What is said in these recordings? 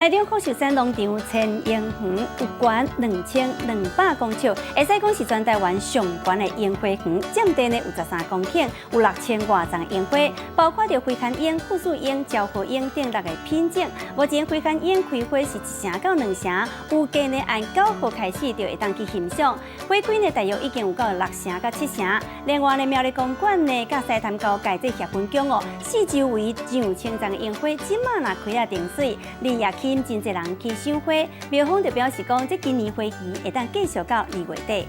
台中福壽山農場千櫻園有懸2200公尺，會使講是全台灣上懸的櫻花園，佔地呢有13公頃，有6000外叢櫻花，包括著緋寒櫻、富士櫻、昭和櫻等六个品種。目前緋寒櫻開花是1成到2成，預計呢按9號開始就會當去欣賞。花開呢大約已經有到6成到7成。另外呢，苗栗公館呢，佮獅潭交界這協分宮哦，四周圍上千叢櫻花，這馬若開啊定媠，日也吸引真濟人去賞花。廟方就表示講，這今年花期會當繼續到2月底。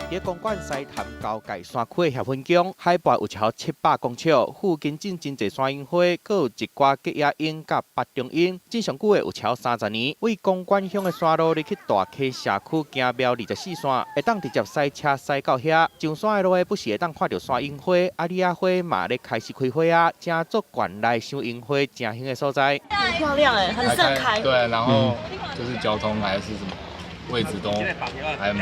佇公館獅潭交界山區的協分宮，海拔有超700公尺，附近種真濟山櫻花，閣有一寡吉野櫻佮白中櫻，種上久的有超30年。位公館鄉的山路入去大溪社區行廟24線，會當直接駛車駛到遐。上山的路不時會當看著山櫻花，啊，李仔花嘛咧開始開花啊，誠足縣內賞櫻花誠興的所在。很漂亮哎，很盛開。對，然後就是交通還是什麼位置都還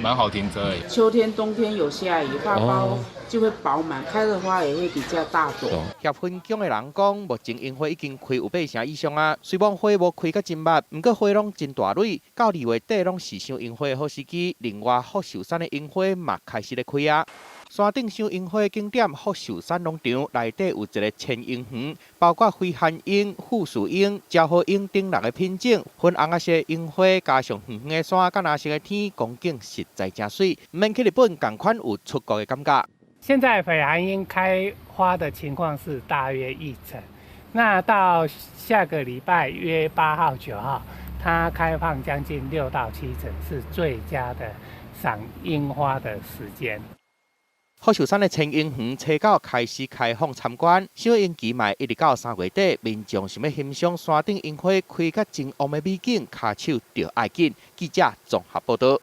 蠻好停車的。秋天、冬天有下雨，花苞就會飽滿，開的花也會比較大朵。協分宮的人講，目前櫻花已經開有8成以上啊。雖罔花無開甲真密，毋過花攏真大蕊，到2月底攏是賞櫻花的好時機。另外，福壽山的櫻花嘛開始咧開啊。山頂賞櫻花景點福壽山農場內底有一个千櫻園，包括緋寒櫻、富士櫻、昭和櫻等六个品種，粉紅仔色櫻花加上遠遠的山、佮藍色的天，風景實在誠媠。毋免去日本，仝款有出國的感覺。現在緋寒櫻開花的情況是大約1成，那到下個禮拜約8號、9號，它開放將近6到7成，是最佳的賞櫻花的時間。福壽山的千櫻園初九開始開放參觀，賞櫻期嘛一直到3月底，民眾想欲欣賞山頂櫻花開甲真旺的美景，跤手著愛緊。記者綜合報導。